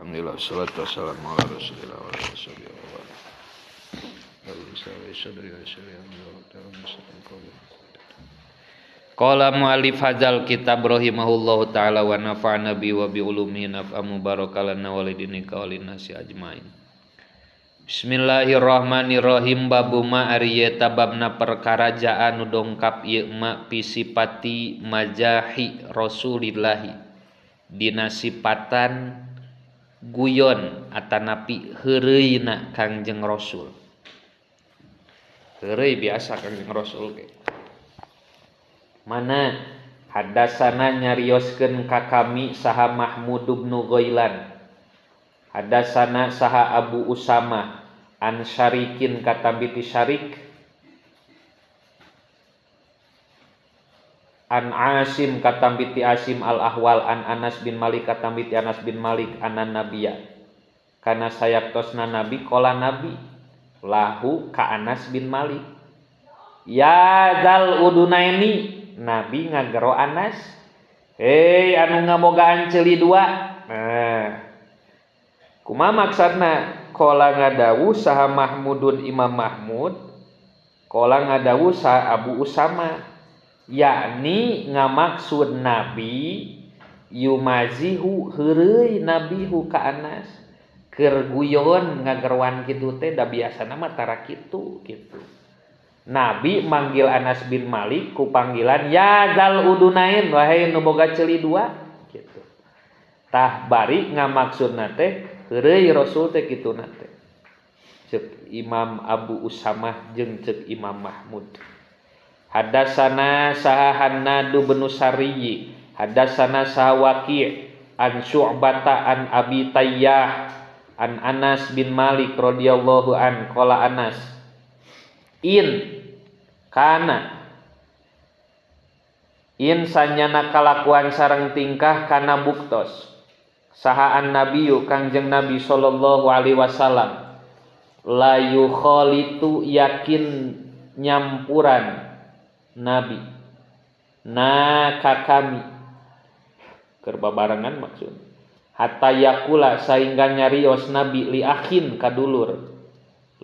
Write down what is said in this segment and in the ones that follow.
Alhamdulillah, salatu wassalamu ala rasulillah wa ala alihi. Qala mu'allif hadzal kitab rahimahullahu taala wa nafa'ana bi wa bi ulumihi naf'a mubarakalan wa lidinika wa linnasi ajmain. Bismillahirrahmanirrahim. Babu ma ari eta babna perkara jaa nu dongkap ieu ma fi sifati majahi Rasulillahi dina sipatan guyon atanapi heureuyna Kangjeng Rasul. Heureuy biasa Kangjeng Rasul ge. Mana hadasana nyarioskeun ka kami saha Mahmud bin Ghailan. Hadasana saha Abu Usama an Syarikin katambi ti Syarik an Asim katambi ti Asim al-Ahwal an Anas bin Malik katambi ti Anas bin Malik anan nabiya kana sayaktosna nabi qala nabi lahu ka Anas bin Malik ya zal udunaini nabi ngagero Anas hei anu ngabogaan ceuli dua. Nah, kumaha maksudna qala ngadawu saha Mahmudun Imam Mahmud qala ngadawu saha Abu Usama yakni ngamaksud nabi yumazihu heureuy nabihu ka Anas keur guyon ngagerwan kitu teh da biasana mah tara kitu kitu. Nabi manggil Anas bin Malik ku panggilan ya zal udunain wahai nu boga ceuli dua kitu. Tah bari ngamaksudna teh heureuy Rasul teh kituna teh. Ceuk Imam Abu Usamah jeung ceuk Imam Mahmud. Hadasana saha Hannadu bin Sariyi, hadasana saha Waqi' an Syu'bata an Abi Tayyah an Anas bin Malik radhiyallahu an qala Anas in kana in sanyana kalakuan sareng tingkah kana buktos saha an nabiyyu Kangjeng Nabi sallallahu alaihi wasallam la yukhalitu yakin nyampuran nabi na ka kami keur babarengan maksud hatta yakula sahingga nyarios nabi li akhin kadulur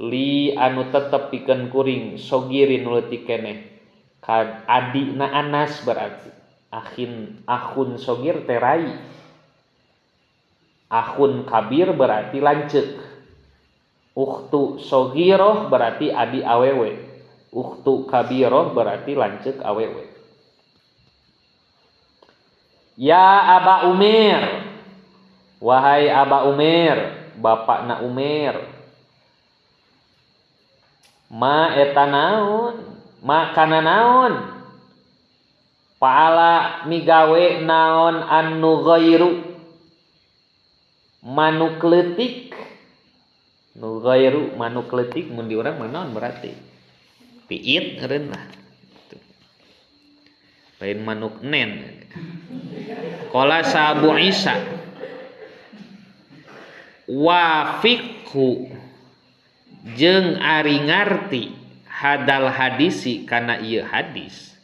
li anu tetep pikeun kuring sogirin nu leutik keneh ka adina Anas berarti akhin akhun sogir teh rai akhun kabir berarti lanceuk ukhtu sogiroh berarti adi awewe ukhtu kabiroh berarti lanceuk awewe. Ya Aba Umir, wahai Aba Umir, bapakna Umir, ma eta naon, ma kana naon, paala migawe naon anu ghairu manuk leutik, nu ghairu manuk leutik mun di urang mah naon berarti piit eureun lah. Lain manuk nen. Qala Abu Isa wa fiqhu jeung ari ngarti hadal hadisi kana ieu hadis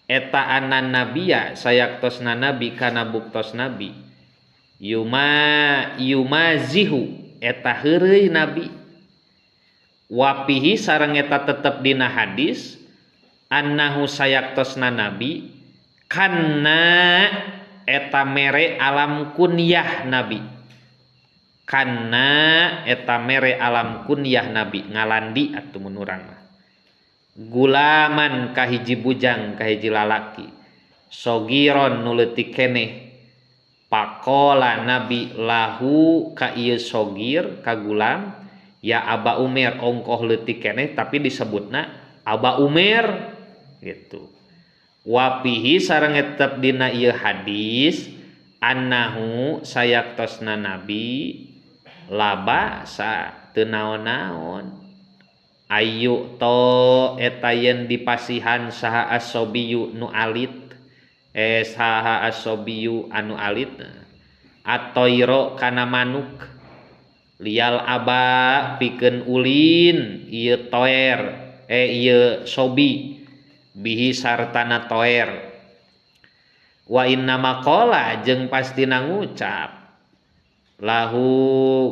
eta anan nabiya sayaktosna nabi kana buktos nabi yuma yumazihu eta heureuy nabi wapihi sareng eta tetep dina hadis annahu sayaktosna nabi kana eta mere alam kunyah nabi kana eta mere alam kunyah nabi ngalandi atuh mun urang mah gulaman kahiji bujang kahiji lalaki sogiron nu leutik keneh pakola nabi lahu ka ieu sogir ka gulam ya Aba Umir ongkoh leutik keneh tapi disebutna Aba Umir gitu. Wapihi sareng tetep dina ieu hadis annahu sayaktosna nabi laba sa teu naon-naon ayu to eta yen dipasihan saha asobiyu nu alit saha asobiyu anu alit atoiro kana manuk lial aba pikeun ulin ieu toer ieu sobi bihi sartana toer wa inna maqala jeung pastina ngucap Lahu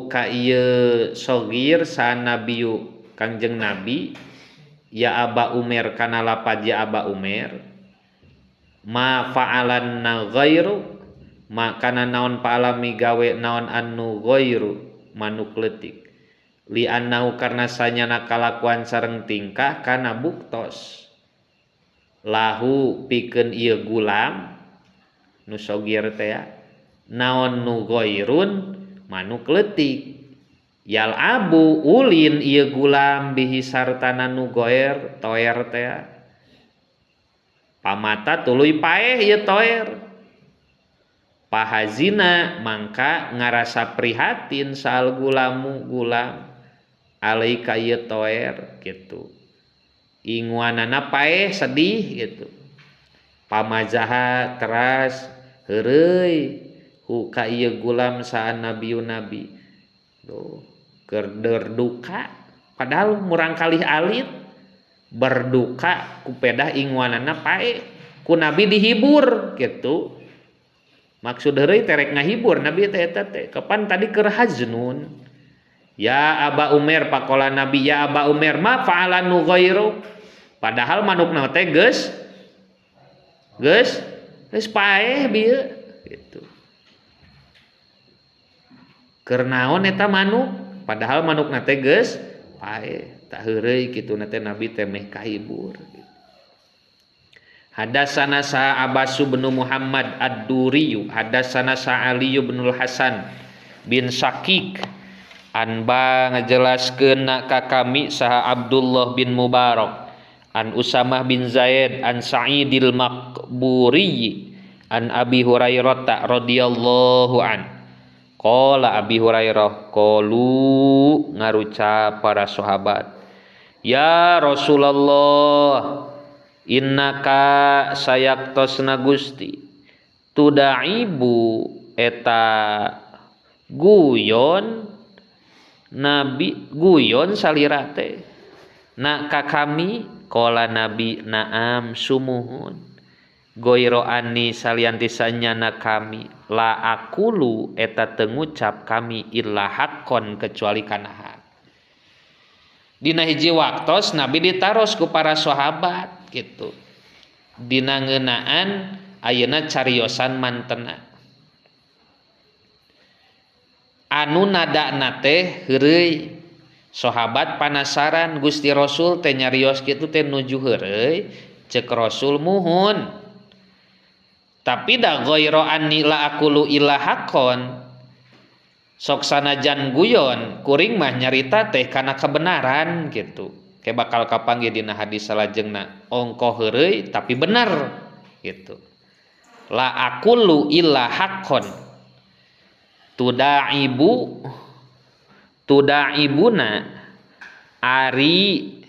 ka ieu sogir sanabiyu Kangjeng Nabi ya Aba Umair kana lapad ya Aba Umair ma fa'alanna ghairu ma kana naon pa'alami gawe naon anu ghairu manuk leutik li annahu karna sanyana kalakuan sareng tingkah kana buktos lahu pikeun ieu gulam nu sogir teh naon nu ghairun manuk leutik yal abu ulin ieu gulam bihi sartana nu goer toer teh pamata tuluy paeh ieu toer pahazina mangka ngarasa prihatin saal gulamu gulam alaika ieu toer gitu inguanana paeh sedih gitu pamajaha teras heureuy hu ka ieu gulam saan nabiyu nabi tuh keur berduka padahal murangkalih alit berduka ku pedah inguanana paeh ku nabi dihibur gitu maksud heureuy terek ngahibur nabi teh eta teh kapan tadi keur haznun ya Aba Umair pakola nabi ya Aba Umair ma fa'ala nu ghairu padahal manukna teh geus geus geus paeh bieu gitu keur naon eta manuk padahal manukna teh geus paeh tak heureuy kitu na teh nabi teh meh kahibur. Hadasana sa Abbas bin Muhammad Ad-Duri hadasana sa Ali bin Hasan bin Syakik anba ngajelaskeun ka kami saha Abdullah bin Mubarak an Usamah bin Zaid an Sa'idil Maqburi an Abi Hurairah radhiyallahu an qala Abi Hurairah qalu ngarucap para sahabat ya Rasulullah innaka sayaktosna Gusti tudaibu eta guyon nabi guyon salira teh na ka kami qala nabi naam sumuhun goiro ani salianti sanyana kami la akulu eta teu ngucap kami illa haqqon kecuali kana hak. Dina hiji waktos nabi ditaros ku para sahabat gitu dina ngeunaan ayeuna cariosan mantena anu nadana teh heureuy sahabat panasaran Gusti Rasul teh nyarios kitu teh nuju heureuy ceuk Rasul muhun tapi da ghaira anni la aqulu illa haqqon sok sanajan guyon kuring mah nyarita teh kana kebenaran gitu kayak bakal kapanggih dina hadis salajengna ongko heureuy tapi bener gitu la aqulu illa haqqon tudaibu tudaibuna ari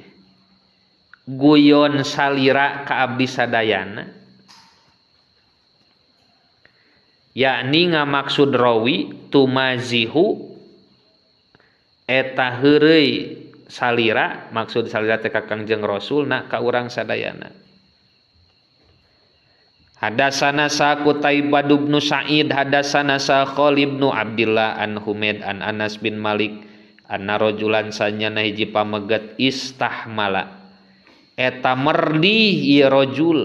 guyon salira ka abdi sadayana yakni ngamaksud rawi tumazihu eta heureuy salira maksud salira teh ka Kangjeng Rasul na ka urang sadayana. Hadasana sa Qutaibah bin Sa'id hadasana sa Khalid bin Abdillah an Humaid an Anas bin Malik anna rajulan sanyana hiji pamegat istahmala eta merdih ieu rajul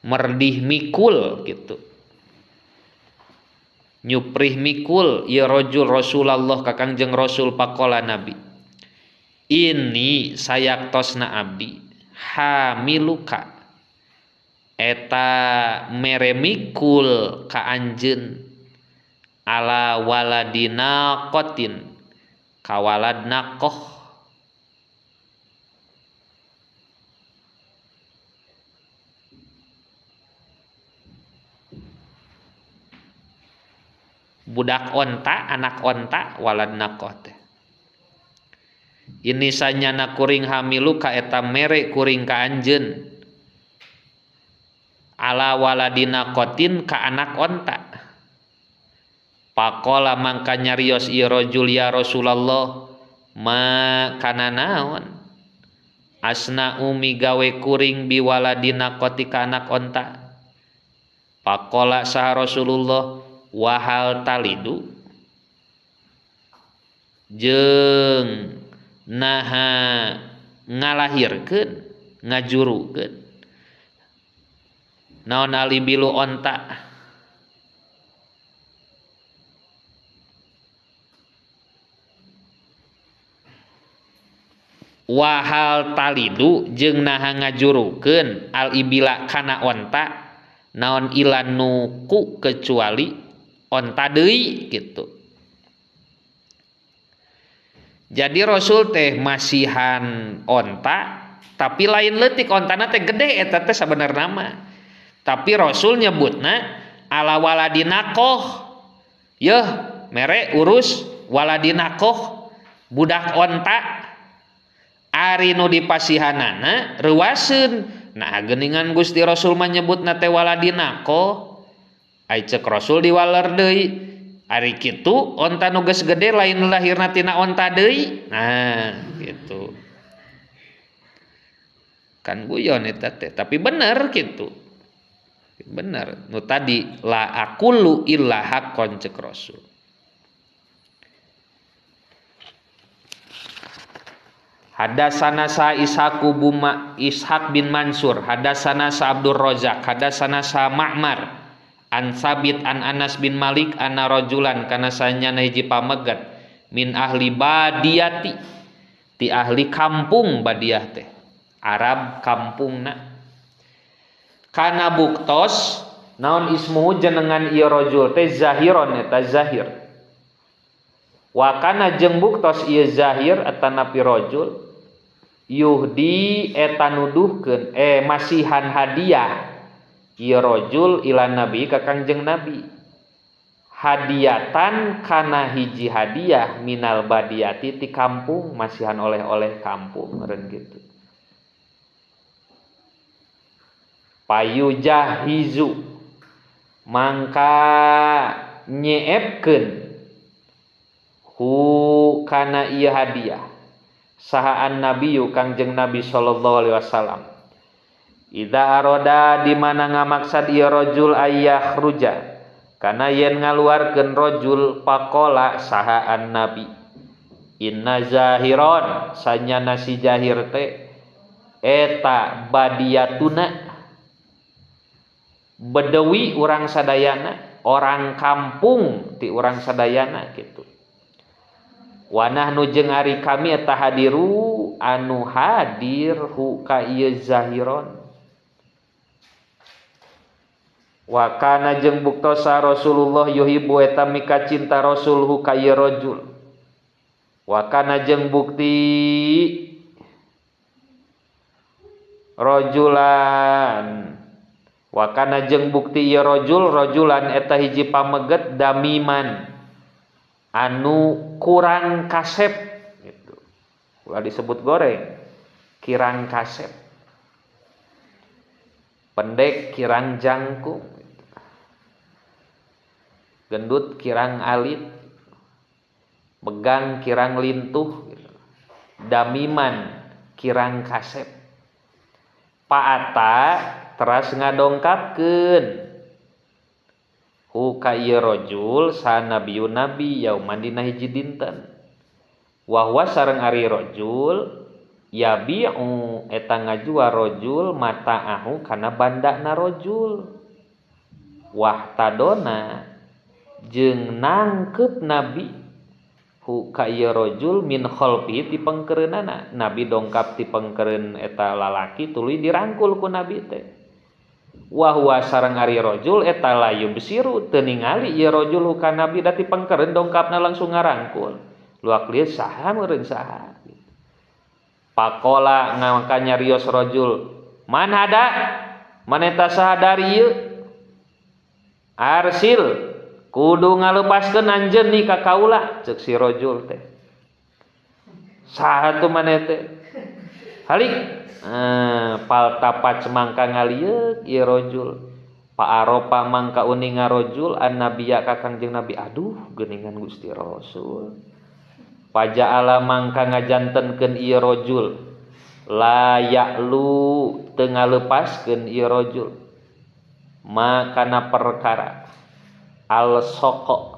merdih mikul gitu nyuprih mikul ya rajul Rasulullah ka Kangjeng Rasul pakola nabi ini sayaktosna abdi hamiluka eta mere mikul ka anjeun ala waladina qatin kawalad naqoh budak onta anak onta walad naqoh teh ini sanyana kuring hamilu ka eta mere kuring ka anjeun ala waladina qatin ka anak onta Pakola mangka nyarios ieu rajul ya Rasulullah ma kana naon asna umi gawe kuring biwaladina qati ka anak onta. Pakola saha Rasulullah wahal talidu jeung naha ngalahirkeun ngajurukeun naon alibilu onta wahal talidu jeung naha ngajurukeun al ibila kana onta naon ilan nuku kecuali onta deui gitu. Jadi Rasul teh masihan onta tapi lain leutik ontana teh gede eta teh sabenerna mah. Tapi Rasul nyebutna ala waladinakoh. Yeuh mere urus waladinakoh budak onta. Ari nu dipasihanana reuaseun. Nah geuningan Gusti Rasul mah nyebutna teh waladinakoh. Ai ceuk Rasul diwaler deui. Ari kitu onta nu geus gede lain lahirna tina onta deui. Nah gitu. Kan guyon eta teh, tapi bener gitu. Bener. Nu tadi la aqulu illa haqqon ceuk Rasul. Hadasana sa Ishaq buma Ishaq bin Mansur, hadasana sa Abdul Razak, hadasana sa Ma'mar an Sabit an Anas bin Malik anna rajulan kana sanyana hiji pamegat min ahli badiyati ti ahli kampung badiyah teh Arab kampungna kana buktos naon ismuhu jenengan ieu rajul teh zahiron eta zahir wa kana jeung buktos ieu zahir atanapi rajul yuhdi eta nuduhkeun masihan hadiah ieu rajul ila nabi ka Kangjeng Nabi hadiatan kana hiji hadiah minal badiyati ti kampung masihan oleh-oleh kampung meureun kitu payujahizu mangka nyeepkeun hu kana ieu hadiah sahaan nabiyyu Kangjeng Nabi sallallahu alaihi wasallam idza aroda di mana ngamaksad ieu rajul ayyakhruja kana yen ngaluarkeun rajul faqala sahaan nabi inna zahiron sanyana si jahir teh eta badiyatuna bedewi urang sadayana orang kampung ti urang sadayana kitu wanah nu jeung ari kami eta hadiru anu hadir hu ka ieu zahiron wa kana jeung buktosa Rasulullah yuhibbu eta mika cinta Rasul hu ka ieu rajul wa kana jeung bukti rajulan wa kana jeung bukti ieu rajul rajulan eta hiji pameget damiman anu kurang kasep gitu. Ulah disebut goreng, kirang kasep. Pendek kirang jangkung gitu. Gendut kirang alit, begang kirang lintuh gitu. Damiman kirang kasep. Paata teras ngadongkapkeun hu ka ieu rajul sa nabiyun nabi yauman dina hiji dinten wa huwa sareng ari rajul yabi'u eta ngajual rajul mata'ahu kana bandana rajul wahtadona jeung nangkep nabi hu ka ieu rajul min khalfi ti pengkeureunana nabi dongkap ti pengkeureun eta lalaki tuluy dirangkul ku nabi teh wa huwa sareng ari rajul eta layu besiru teu ningali ieu rajul ka nabi da ti pengkeureun dongkapna langsung ngarangkul luak lieu saha meureun saha pakola ngangka nyarios rajul man hada maneta saha dari ieu arsil kudu ngalepaskeun anjeun ni ka kaula ceuk si rajul teh saha tuh maneh teh halik paltapat mangka ngalieuk ieu rajul paaropa mangka uninga rajul annabiya ka Kangjeng Nabi aduh geuningan Gusti Rasul paja'ala mangka ngajantenkeun ieu rajul la ya'lu teu ngalepaskeun ieu rajul Makana perkara al soko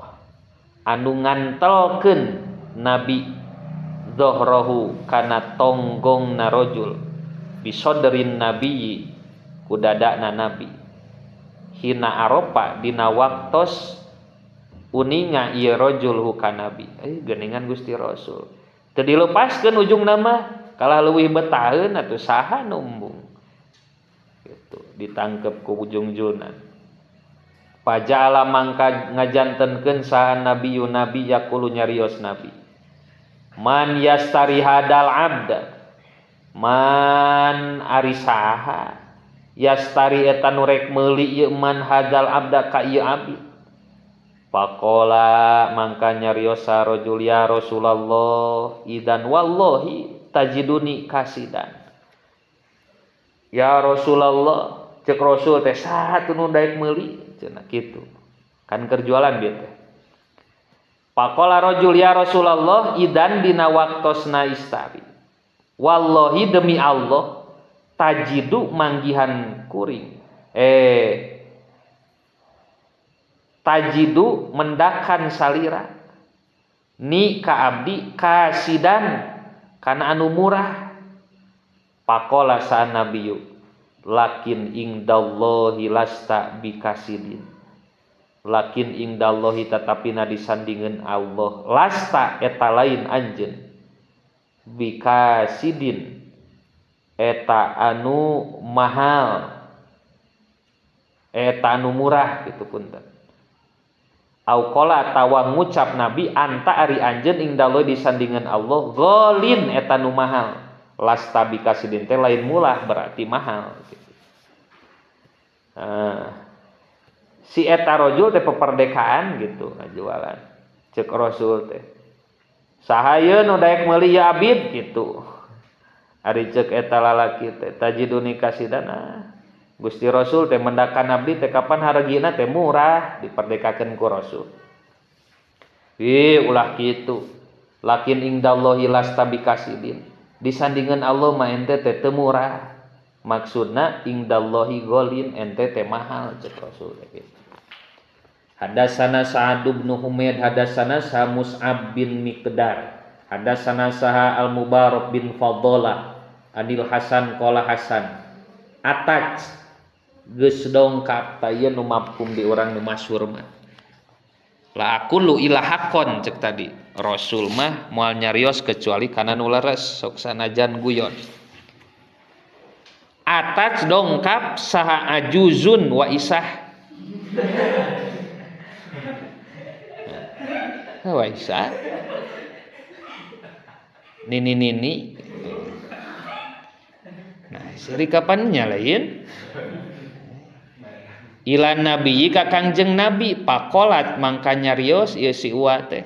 anu ngantelkeun nabi zohrohu kana tonggong na rojul bisodrin nabiyyi kudadana nabi hina aropa dina waktos uninga ieu rojul hu ka nabi. Geuningan Gusti Rasul teu dilepaskeun ujung nama kalah leuwih betaheun atuh saha numbung gitu ditangkep ku ujung-ujungna. Paja'ala mangka ngajantenkeun saha nabiyu nabi yaqulu nyarios nabi man yastari hadal abda man ari saha yastari eta nu rek meuli ieu man hadal abda ka ieu abdi. Faqala mangka nyarios rajul ya Rasulullah idan wallahi tajiduni kasidan. Ya Rasulullah cek Rasul teh saha teu nu daek meuli cenah kitu kan keur jualan bieu teh. Faqala rajul ya Rasulullah idan dina waktosna istari wallahi demi Allah tajidu manggihan kuring tajidu mendakan salira ni ka abdi kasidan kana anu murah. Faqala sa nabiyyu lakin ingdallahi lasta bikasidin lakin ingdallahi tatapina disandingeun Allah lasta eta lain anjeun bikasidin eta anu mahal eta anu murah kitu punten. Au qala atawa ngucap nabi anta ari anjeun ingdallahi disandingeun Allah ghalin eta nu mahal lasta bikasidin teh lain murah berarti mahal gitu. Si eta rojul teh peperdekaan gitu ngajualan cek Rasul teh saha yeun nu daek meuli ya abid gitu. Ari cek eta lalaki teh tajiduni kasidana Gusti Rasul teh mendakan abdi teh kapan hargina teh murah diperdekakeun ku Rasul. Ih ulah kitu lakin ingdallahi lasta bikasidin disandingan Allah mah ente teh teu murah maksudna ingdallahi ghalin ente teh mahal cek Rasul teh kitu. Hadasana Sa'ad bin Humaid hadasana sa Mus'ab bin Miqdar hadasana saha Al-Mubarak bin Fadhalah anil Hasan qala Hasan ataj geus dongkap ta ieu nu mafhum di urang nu masyhur mah la aqulu ila haqqon cek tadi Rasul mah moal nyarios kecuali kana nu leres sok sanajan guyon. Ataj dongkap saha ajuzun wa isah wa isah nini nini. Nah seri kapan nyalain ila nabi ka Kangjeng Nabi pakolat mangka nyarios ieu si uwa teh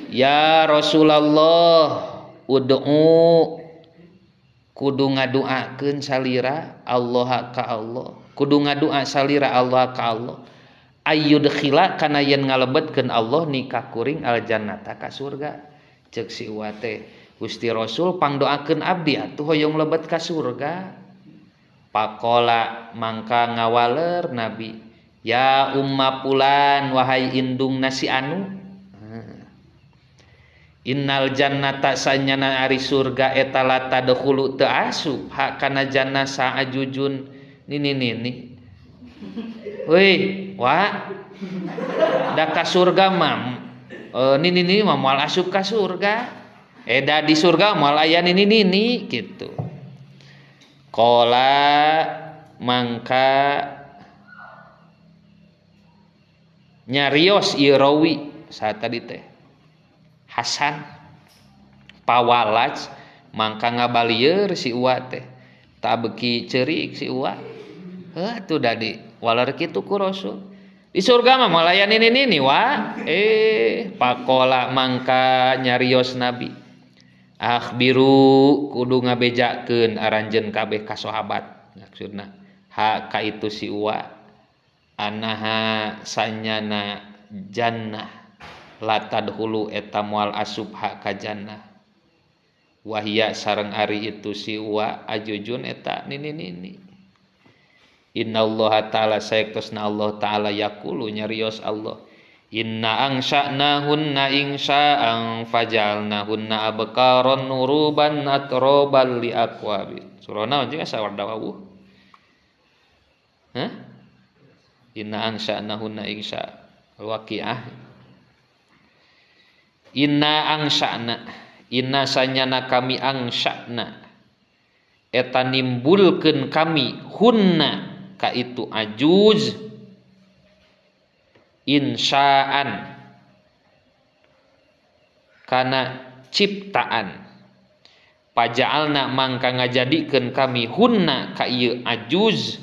ya Rasulullah ud'u kudu ngaduakeun salira Allah ka Allah kudu ngadua salira Allah ka Allah ayyudkhila kana yen ngalebetkeun Allah ni ka kuring aljannata ka surga. Cek si uwa teh Gusti Rasul pangdoakeun abdi atuh hoyong lebet ka surga. Pakola mangka ngawaler Nabi ya umma pulan wahai indung nasi anu innal jannata sanyana ari surga eta la tadkhulu teu asup ha kana jannah saajujun nini nini. Weh wa da ka surga mah nini nini mah moal asup ka surga da di surga moal aya nini nini kitu. Qala mangka nyarios ieu rawi saat tadi teh Hasan pawalaj mangka ngabalieur si uwa teh tak beki ceurik si uwa heuh atuh da di waler kitu ku Rasul di surga mah moal aya nini nini wa pakola mangka nyarios Nabi akhbiru kudu ngabejakeun aranjeun kabeh ka sahabat maksudna ha ka itu si uwa anaha sanyana jannah latadhulu eta moal asup ha ka jannah wahia sareng ari itu si uwa ajujun eta nini nini. Innallaha ta'ala sayektosna Allah ta'ala yaqulu nyarios Allah inna angsha'nahunna insya'an fajalnahunna abkaran nuruban atroban li aqwabi. Surah naon jeung asa warda wawuh? Hah? Inna angsha'nahunna insya' Al-Waqi'ah. Inna angsha'na, inna sanyana kami angsha'na eta nimbulkeun kami hunna ka itu ajuz insya'an kana ciptaan paja'alna mangka ngajadikeun kami hunna ka ieu ajuz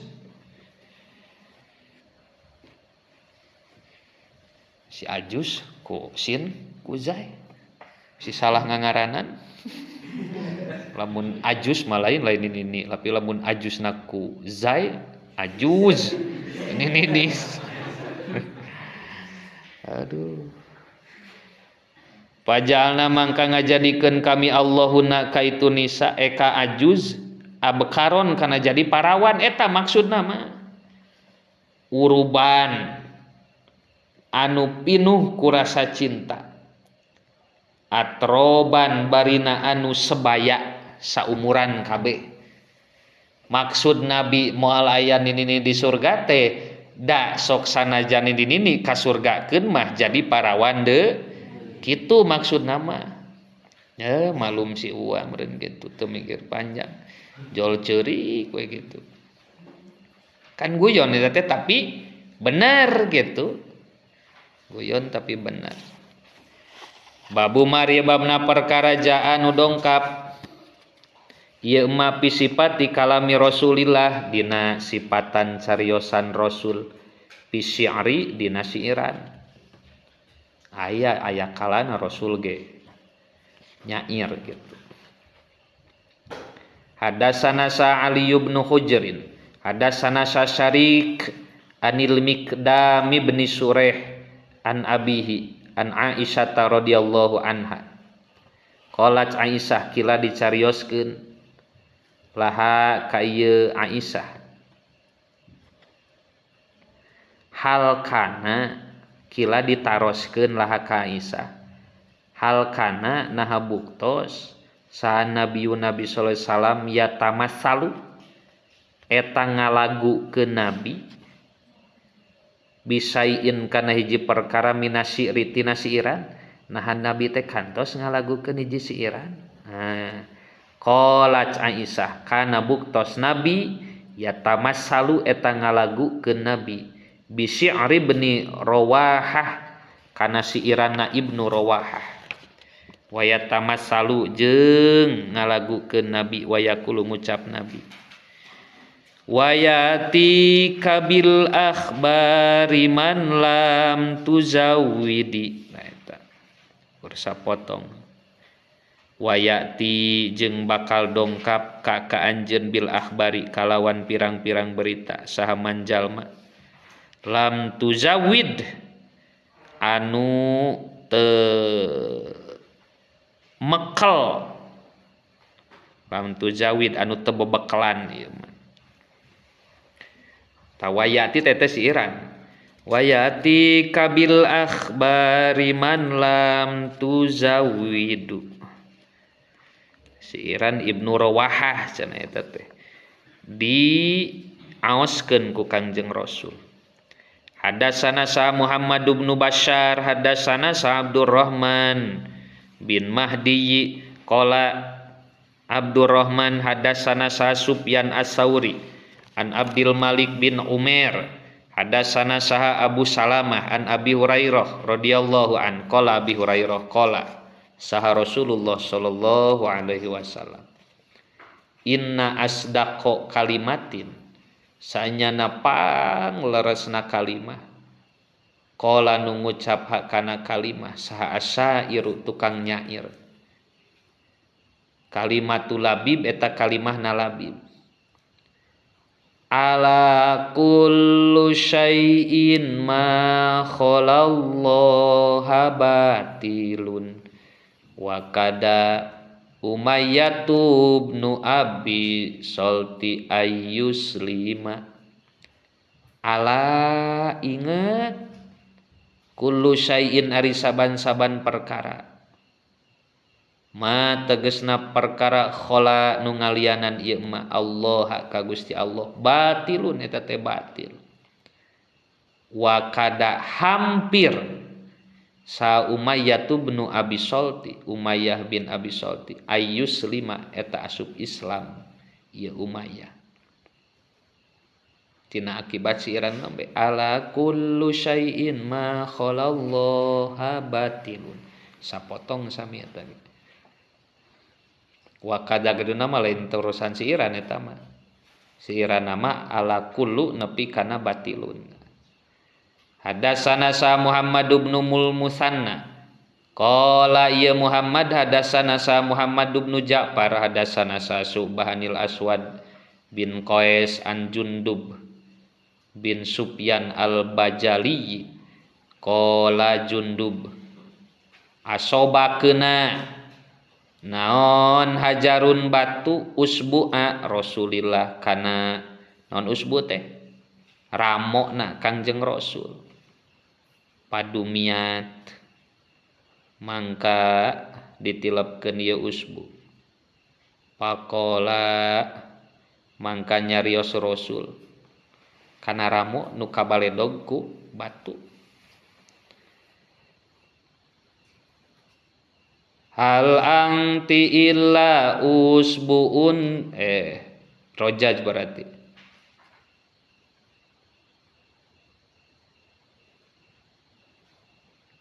si ajuz ku sin ku zai si salah ngangaranan lamun ajuz mah lain lain ini tapi lamun ajuzna ku zai ajuz ini aduh. Pajalna mangka ngajadikeun kami Allahuna ka itu nisa eka ajuz abkaron kana jadi parawan eta maksudna mah uruban anu pinuh ku rasa cinta atroban barina anu sebaya saumuran kabeh. Maksud Nabi moal aya nini di surga teh da sok sanajan nini ka surgakeun mah jadi parawan deui. Kitu maksud nama. Ya malum si uwa meureun kitu teu mikir panjang. Jol ceurik we gitu. Kan guyon eta teh tapi benar gitu. Guyon tapi benar. Babu mari babna perkara jaa nu dongkap. Ieu mah pisipati kalami Rasulillah dina sipatan cariosan Rasul pisyi'ri dina siiran. Aya aya kalana Rasul ge nyair gitu. Hadasana sa Ali ibn Hujrin, hadasana sa Syarik anil Miqdam ibn Sureh an abihi an Aisyah radhiyallahu anha. Qalat Aisyah kila dicarioskeun laha ka ieu Aisyah. Hal kana kila ditaroskeun laha ka Aisyah. Hal kana naha buktos saha Nabi Nabi sallallahu alaihi wasallam yatamassalu eta ngalagukeun Nabi bisain kana hiji perkara minasyi'ri tina siiran naha Nabi teh kantos ngalagukeun hiji siiran. Nah, qalat Aisyah kana buktos Nabi yatamassalu eta ngalagukeun Nabi bisyi'ri ibni Rawahah kana siiranna Ibnu Rawahah wayatamassalu jeung ngalagukeun Nabi wayaqulu ngucap Nabi wayati kabil akhbari man lam tuzawwidi. Nah eta kursa potong wayati jeung bakal dongkap ka ka anjeun bil akhbari kalawan pirang-pirang berita saha manjalma lam tuzawwid anu te mekel lam tuzawwid anu teu bebekelan ieu mah tawayati teh siiran wayati kabil akhbari man lam tuzawwidu siiran Ibnu Rawahah cenah eta teh diaoskeun ku Kangjeng Rasul. Hadasana sa Muhammad bin Bashar hadasana sa Abdurrahman bin Mahdi qala Abdurrahman hadasana sa Sufyan As-Sauri an Abdul Malik bin Umair hadasana saha Abu Salamah an Abi Hurairah radhiyallahu an qala Abi Hurairah qala saha Rasulullah sallallahu alaihi wasallam inna asdaqo kalimatin sanyana pang leresna kalimah qala nu ngucap kana kalimah saha asairu tukang nyair kalimatul labib eta kalimahna labib ala kullu syai'in ma khalallaha batilun wa kada Umayyah ibnu Abi Salti ayyuslima. Ala inget kullu syai'in ari saban-saban perkara ma tegesna perkara khola nu ngalianan ieu ma Allah ka Gusti Allah batilun eta teh batil wa kada hampir sa Umayyah bin Abi Salti Umayyah bin Abi Salti ayyus lima eta asup Islam ieu Umayyah tina akibat siiran nembe ala kullu syai'in ma khalallaha batilun sapotong sami eta wa kada geduna mah lain terusan siiran eta mah siiran nama ala kullu nepi kana batilun. Hadasana sa Muhammad bin Musanna qala ya Muhammad hadasana sa Muhammad bin Ja'far hadasana sa Subhanil Aswad bin Qais an Jundub bin Sufyan al-Bajali qala Jundub asobakeuna naon hajarun batu usbu'a Rasulillah kana naon usbu teh ramokna Kangjeng Rasul padumiat mangka ditilepkeun ieu usbu pakola mangka nyarios Rasul kana ramo nu kabaledog ku batu hal angti illa usbuun rojaj berarti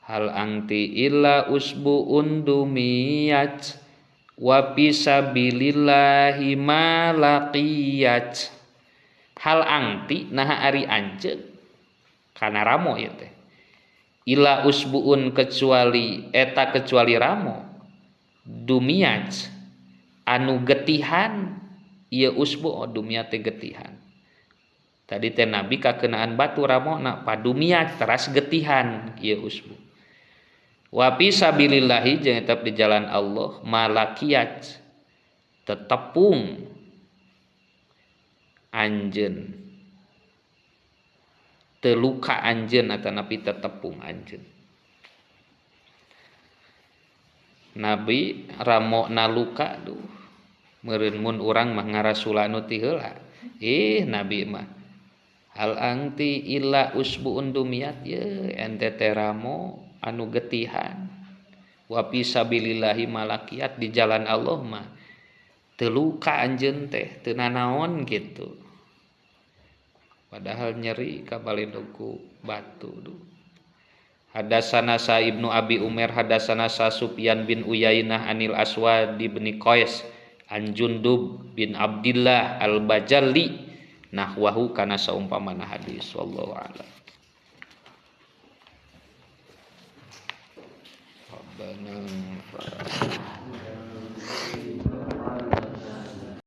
hal angti illa usbuun dumiyat wa fisabilillahi ma laqiyat hal angti naha ari anjeun kana ramo ieu teh illa usbuun kecuali eta kecuali ramo dumiyat anu getihan ieu usbu oh dumiyat teh getihan tadi teh nabi kakenaan batu ramona padumiat teras getihan ieu usbu wa fi sabilillahi jeung tetep di jalan Allah malakiat tetepung anjeun teu luka anjeun atanapi tetepung anjeun nabi ramona luka duh meureun mun urang mah ngarasula nu ti heula ih nabi mah hal angti illa usbuun dumiat ye ente teh ramo anu getihan wa fi sabilillahi malakiat di jalan Allah mah teu luka anjeun teh teu nanaon kitu padahal nyeri kabaledog ku batu duh. Hadasana sa Ibnu Abi Umar hadasana sa Sufyan bin Uyainah anil Aswad bin Qais an Jundub bin Abdillah al-Bajali nahwahu kana saumpamana hadis wallahu a'lam. Rabbana